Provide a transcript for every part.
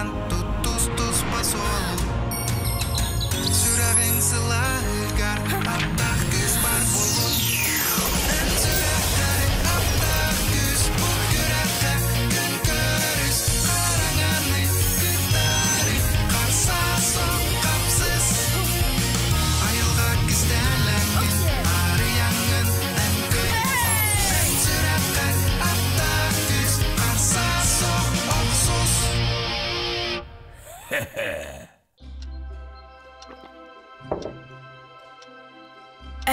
баран туттус туспа суолу Сүрэҕиҥ сылааһыгар аптаах күүс бар буоллун Эн сүрэххэр аптаах күүс бу күрэххэ күн көрүс Хараҥаны кытары харса суох хапсыс Айылҕа кистэлэҥин арыйаҥҥын эн кый Эн сүрэххэр аптаах күүс харса суох охсус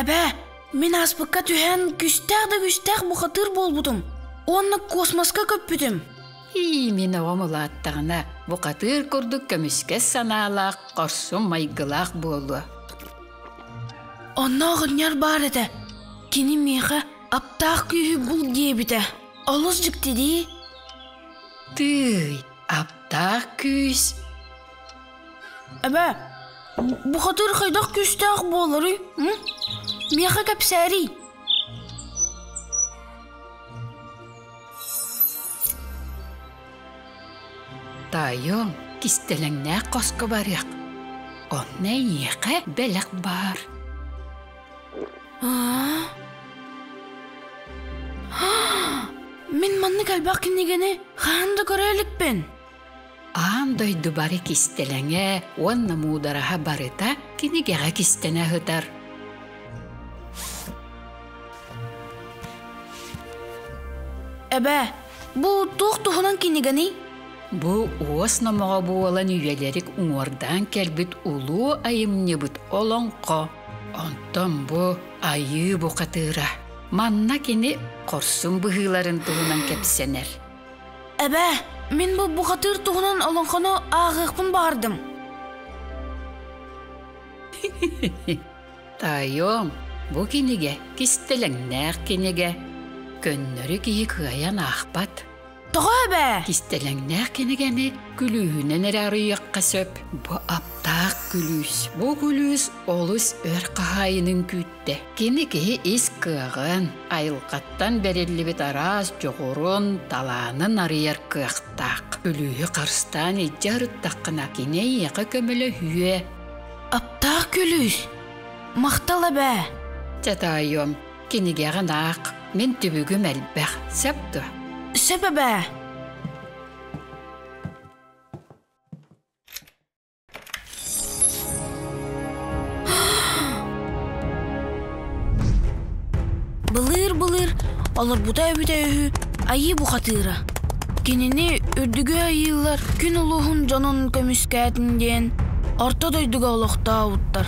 Эбээ, мин ааспыкка түһэн күстээх да күстээх бухатыыр буолбутум уонна космоска көппүтүм. Ии, мин оҕом улааттаҕына бухатыыр курдук көмүскэс санаалаах, хорсун майгылаах буолуо. Онно оҕонньор баар этэ. Кини миэхэ аптаах күүһү бул диэбитэ. Олус дьикти дии. Тыый, аптаах күүс. Эбээ, бухатыыр хайдах күүстээх буоларый? Миэхэ кэпсээрий. Таайым, кистэлэҥнээх хоско барыах. Онно эйиэхэ бэлэх баар. Мин маннык элбэх кинигэни хаһан да көрө иликпин. Аан дойду бары кистэлэҥэ уонна муудараһа барыта кинигэҕэ кистэнэ сытар. Эбээ, бу туох туһунан кинигэний? Бу уос номоҕо буолан үйэлэрик уҥуордаан кэлбит улуу айымньыбыт олоҥхо. Онтон бу айыы бухатыыра. Манна кини хорсун быһыыларын туһунан кэпсэнэр. Эбээ, мин бу бухатыыр туһунан олоҥхону ааҕыахпын баҕардым. Таайыам, бу кинигэ кистэлэҥнээх кинигэ. Көннөрү киһи кыайан аахпат. Тоҕо эбээ? Кистэлэҥнээх кинигэни күлүүһүнэн эрэ арыйыахха сөп. Бу аптаах күлүүс. Бу күлүүс олус өр хаһаайынын күүттэ. Кини киһи ис кыаҕын, айылҕаттан бэриллибит араас дьоҕурун, талаанын арыйар кыахтаах. Күлүүһү харыстаан илдьэ ырыттаххына, кини эйиэхэ көмөлөһүө. Аптаах күлүүс! Махтал эбээ! Чэ таайыам, кинигэҕин аах, мин түбүгүм элбэх, сөп дуо? Сөп эбээ! Былыыр-былыр олорбута эбитэ үһү айыы бухатыыра. Кинини үрдүгү айыылар күн улууһун дьонун көмүскээтин диэн орто дойдуга олохтообуттар.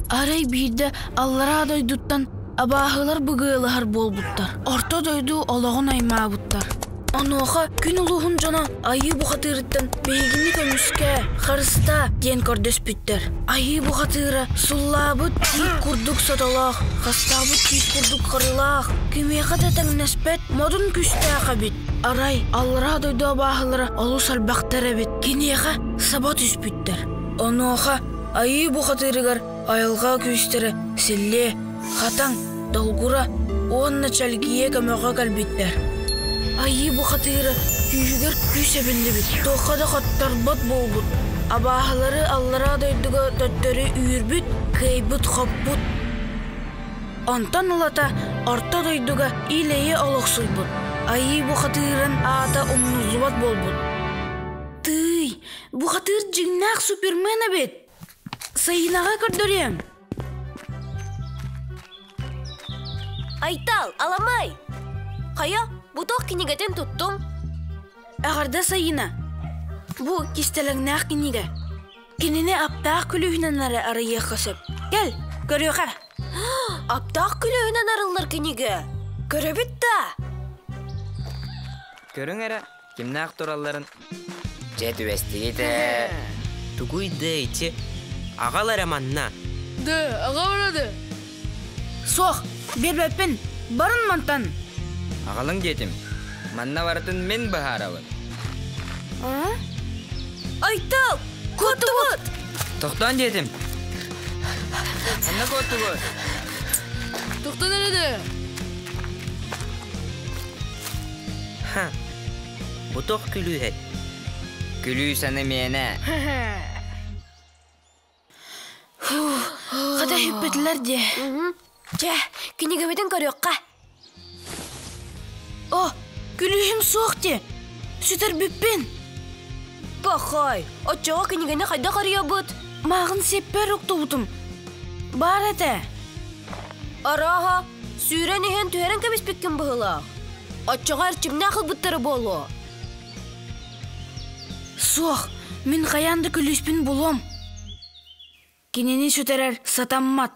Арай биирдэ аллараа дойдуттан абааһылар быгыалаһар буолбуттар. Орто дойду олоҕун аймаабыттар. Онуоха күн улууһун дьоно айыы бухатыырыттан биһигини көмүскээ, харыстаа диэн көрдөспүттэр. Айыы бухатыыра суллаабыт тиит курдук сотолоох, хастаабыт тиит курдук харылаах, кимиэхэ да тэҥнэспэт модун күүстээх эбит. Арай аллараа дойду абааһылара олус элбэхтэр эбит. Киниэхэ саба түспүттэр. Онуоха айыы бухатыырыгар айылҕа күүстэрэ силлиэ, хатаҥ, долгура уонна чэлгийэ көмөҕө кэлбиттэр. Айыы бухатыыра күүһүгэр күүс эбиллибит, туохха да хотторбот буолбут, абааһылары аллараа дойдуга төттөрү үүрбүт, кыайбыт-хоппут. Онтон ылата орто дойдуга ил-эйэ олохсуйбут, айыы бухатыырын аата умнуллубат буолбут. Тыый, бухатыыр дьиҥнээх супермен эбит! Сайынаҕа көрдөрүөм. Айтал, аламай! Хайа, бу туох кинигэтин туттуҥ? Эҕэрдэ Сайына. Бу кистэлэҥнээх кинигэ. Кинини аптаах күлүүһүнэн эрэ арыйыахха сөп. Кэл, көрүөхэ. Аптаах күлүүһүнэн арыллар кинигэ. Көрөбүт да? Көрүҥ эрэ, кимнээх туралларын Дьэ түбэстигит ээ. Тугуй да ити? Аҕал эрэ манна. Да, аҕал эрэ да. Суох, биэрбэппин. Барын мантан. Аҕалыҥ диэтим. Манна барытын мин быһаарабын. Айтал, куоттубут! Тохтоон диэтим. Манна куоттубут. Тохтон эрэ да. Ха, Бу туох күлүүһэй? Күлүүс аны миэнэ. Хата иһиппэтилэр дии. Чэ, кинигэбитин көрүөххэ. О, күлүүһүм суох дии. Сүтэрбиппин. Пахай, оччоҕо кинигэни хайдах арыйабыт? Мааҕын сиэппэр уктубутум. Баар этэ. Арааһа, сүүрэн иһэн түһэрэн кэбиспиккин быһыылаах. Оччоҕо эрчимнээх ылбыттара буолуо. Суох, мин хайаан да күлүүспүн булуом. Кинини сүтэрэр сатаммат.